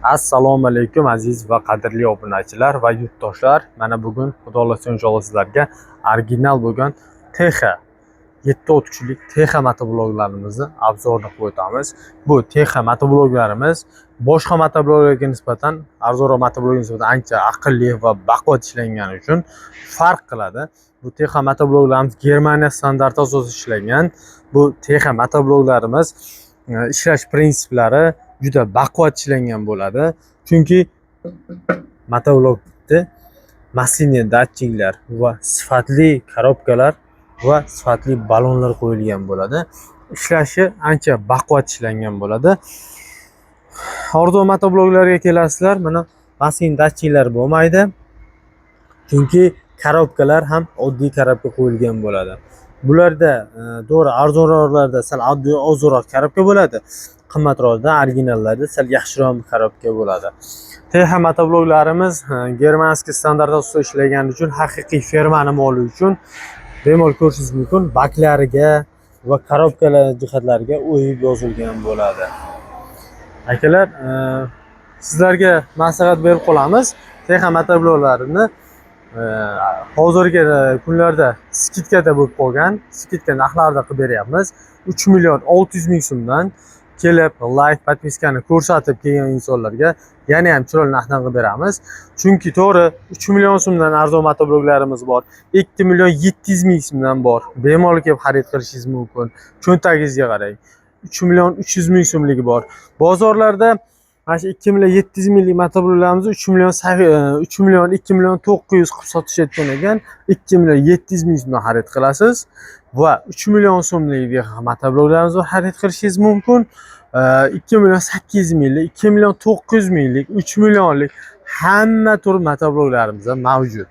Assalomu alaykum, aziz va qadrli obunachilar va yurtdoshlar. Mana bugun, Xudo xohlasa, inshaalloh, sizlarga original bo'lgan TH 7 ot kuchlik TH motobloklarimizni обзор ini qilib o'tamiz. Bu TH motobloklarimiz boshqa motobloklarga nisbatan, arzonroq motobloklarga nisbatan ancha aqlli va baquvvat ishlangani uchun farq qiladi. Bu TH motobloklarimiz Germaniya standarti asosida ishlangan. Bu TH motobloklarimiz ishlash prinsiplari juda baquvvat ishlangan bo'ladi. Chunki motoblokda масляный datchiklar va sifatli korobkalar va sifatli ballonlar qo'yilgan bo'ladi. Ishlashi ancha baquvvat ishlangan bo'ladi. Arzon motobloklarga kelasizlar, mana масляный datchiklar bo'lmaydi. Chunki korobkalar ham oddiy korobka qo'yilgan bo'ladi. Bularda to'g'ri, arzonroqlarda sal oddiy, ozroq korobka bo'ladi. Qimmatroqda, originallarda sal yaxshiroq korobka bo'ladi. TH motobloklarimiz германский standart asosida ishlagani uchun, haqiqiy firmani moli uchun bemalol ko'rishingiz mumkin. Baklariga va korobkalar jihatlariga o'yib yozilgan bo'ladi. Akalar, sizlarga maslahat berib qolamiz. TH motobloklarini hozirgi kunlarda скидка da bo'lib qolgan, скидка narxlarida qilib beryapmiz. 3 million 600 ming so'mdan kelib, layk, подписка ni ko'rsatib kelgan insonlarga yana ham chiroyli narxdan qilib beramiz. Chunki to'g'ri, 3 million so'mdan arzon motobloklarimiz bor. 2 million 700 ming so'mdan bor. Bemalol kelib xarid qilishingiz mumkin. Cho'ntagingizga qarang. 3 million 300 ming so'mligi bor. Bozorlarda mana shu 2 million 700 minglik motobloklarimizni 3 million 3 million, 2 million 900 qilib sotishayotgan ekan. 2 million 700 ming so'mdan xarid qilasiz va 3 million so'mlik motobloklarimizni xarid qilishingiz mumkin. 2 million 800 minglik, 2 million 900 minglik, 3 millionlik hamma tur motobloklarimiz ham mavjud.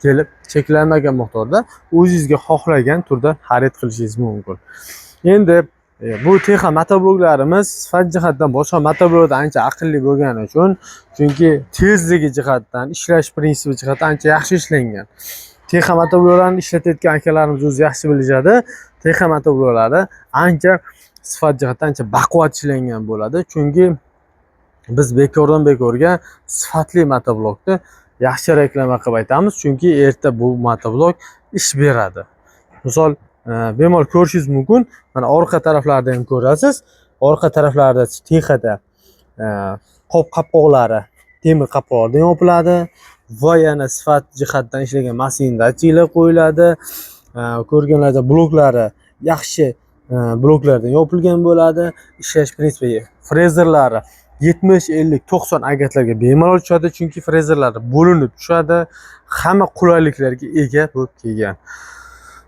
Kelib, cheklanmagan miqdorda o'zingizga xohlagan turda xarid qilishingiz mumkin. Endi bu TH motobloklarimiz sifat jihatdan boshqa motoblokdan ancha aqlli bo'lgani uchun, chunki tezligi jihatdan, ishlash prinsipi jihatdan ancha yaxshi ishlangan. TH motobloklarni ishlatayotgan akalarimiz o'zi yaxshi bilishadi. TH motobloklari ancha sifat jihatdan ancha baquvvat ishlangan bo'ladi. Chunki biz bekordan bekorga sifatli motoblokni yaxshi reklama qilib aytamiz, chunki erta bu motoblok ish beradi. Misol, bemalol ko'rishingiz mumkin. Mana orqa taraflarida ham ko'rasiz. Orqa taraflarida THda qop qopqoqlari temir qopqoqlardan yopiladi va yana sifat jihatdan ishlagan масляный datchiklar qo'yiladi. Ko'rganlarda bloklari yaxshi bloklardan yopilgan bo'ladi. Ishlash prinsipi, frezerlari 70, 50, 90 agatlarga bemalol tushadi, chunki frezerlari bo'linib tushadi. Hamma qulayliklarga ega bo'lib kelgan.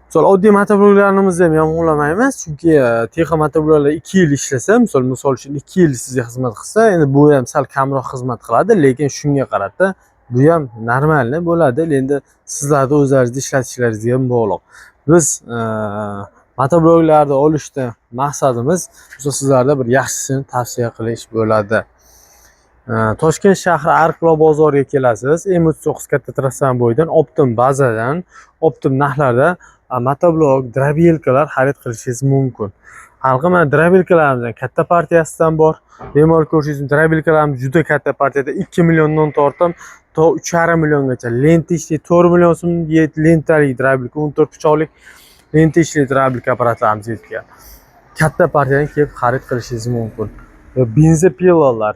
Misol, oddiy motobloklarimizni ham yomonlamaymiz, chunki TH motobloklar 2 yil ishlasa, misol uchun, 2 yil sizga xizmat qilsa, endi bu ham sal kamroq xizmat qiladi, lekin shunga qarata bu ham нормальный bo'ladi. Endi sizlarni o'zlaringizni ishlatishlaringizga ham bog'liq. Biz motobloklarni olishda maqsadimiz misol sizlarda bir yaxshisini tavsiya qilish bo'ladi. Toshkent shahri, Arqilov bozoriga kelasiz. M39 katta trassani bo'yidan, оптом bazadan, оптом narxlarda motoblok, дробилка lar xarid qilishingiz mumkin. Halqi mana дробилка larimizdan katta partiyasidan bor. Bemalol ko'rishingiz mumkin. Дробилка larimiz juda katta partiyada 2 milliondan tortib to 3,5 milliongacha. Lenta ishli 4 million so'm lentali дробилка, 14 pichoqlik lenta ishli дробилка apparatlarimiz yetgan. Katta partiyadan kelib xarid qilishingiz mumkin. Бензопила lar,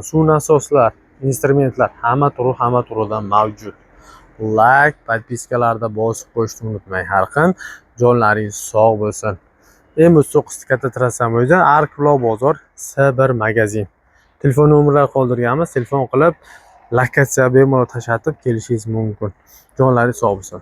suv nasoslar, instrumentlar hamma turi, hamma turidan mavjud. Layk, подписка larda bosib qo'yishni unutmang har qin. Jonlaringiz sog' bo'lsin. M39 katta trassa bo'yicha, Arqilov bozor, S1 magazin. Telefon nomerlari qoldirganmiz. Telefon qilib, lokatsiya bemalol tashlatib kelishingiz mumkin. Jonlaringiz sog' bo'lsin.